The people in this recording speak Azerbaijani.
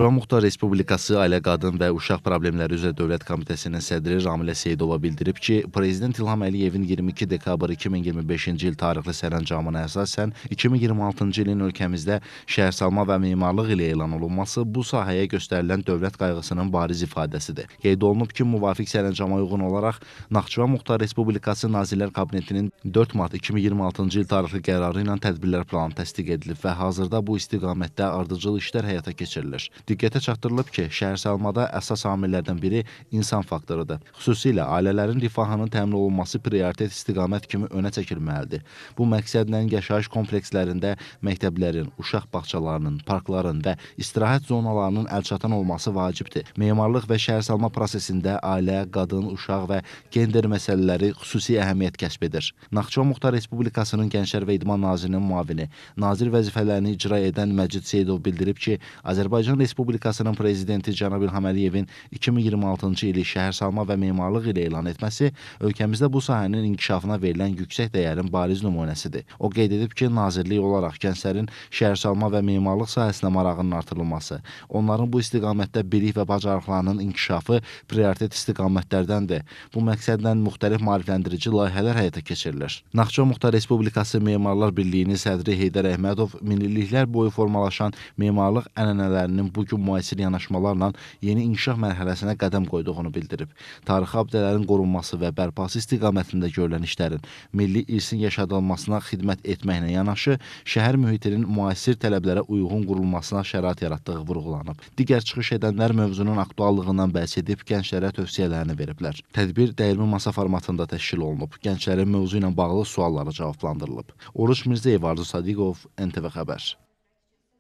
Naxçıvan Muxtar Respublikası Ailə, Qadın və Uşaq Problemləri üzrə Dövlət Komitəsinin sədri Ramilə Seyidova bildirib ki, Prezident İlham Əliyevin 22 dekabr 2025-ci il tarixli sərəncamına əsasən 2026-cı ilin ölkəmizdə şəhərsalma və memarlıq ili elan olunması bu sahəyə göstərilən dövlət qayğısının bariz ifadəsidir. Qeyd olunub ki, müvafiq sərəncama uyğun olaraq Naxçıvan Muxtar Respublikası Nazirlər Kabinetinin 4 mart 2026-cı il tarixli qərarı ilə tədbirlər planı təsdiq edilib və hazırda bu istiqamətdə ardıcıl işlər həyata keçirilir. Diqqətə çatdırılıb ki, şəhərsalmada əsas amillərdən biri insan faktorudur. Xüsusilə ailələrin rifahının təmin olunması prioritet istiqamət kimi önə çəkilməlidir. Bu məqsədlə yaşayış komplekslərində məktəblərin, uşaq bağçalarının, parkların və istirahət zonalarının əlçatan olması vacibdir. Memarlıq və şəhərsalma prosesində ailə, qadın, uşaq və gender məsələləri xüsusi əhəmiyyət kəsb edir. Naxçıvan Muxtar Respublikasının Gənclər və İdman Nazirinin müavini, nazir vəzifələrini icra edən Məcid Seyidov bildirib ki, Azərbaycan Respublikasının Prezidenti cənab İlham Əliyevin 2026-cı ili şəhərsalma və memarlıq ili elan etməsi ölkəmizdə bu sahənin inkişafına verilən yüksək dəyərin bariz nümunəsidir. O qeyd edib ki, nazirlik olaraq gənclərin şəhərsalma və memarlıq sahəsinə marağının artırılması, onların bu istiqamətdə bilik və bacarıqlarının inkişafı prioritet istiqamətlərdəndir. Bu məqsədlə müxtəlif maarifləndirici layihələr həyata keçirilir. Naxçıvan Muxtar Respublikası Memarlar Birliyinin sədri Heydər Əhmədov minilliklər boyu formalaşan memarlıq ənənələrinin bu gün müasir yanaşmalarla yeni inkişaf mərhələsinə qədəm qoyduğunu bildirib. Tarixi abidələrin qorunması və bərpası istiqamətində görülən işlərin milli irsin yaşadılmasına xidmət etməklə yanaşı, şəhər mühitinin müasir tələblərə uyğun qurulmasına şərait yaratdığı vurğulanıb. Digər çıxış edənlər mövzunun aktuallığından bəhs edib, gənclərə tövsiyələrini veriblər. Tədbir dəyirmi masa formatında təşkil olunub. Gənclərin mövzu ilə bağlı sualları cavablandırılıb. Oruç Mirzəyev, Arzu Sadiqov, NTV Xəbər.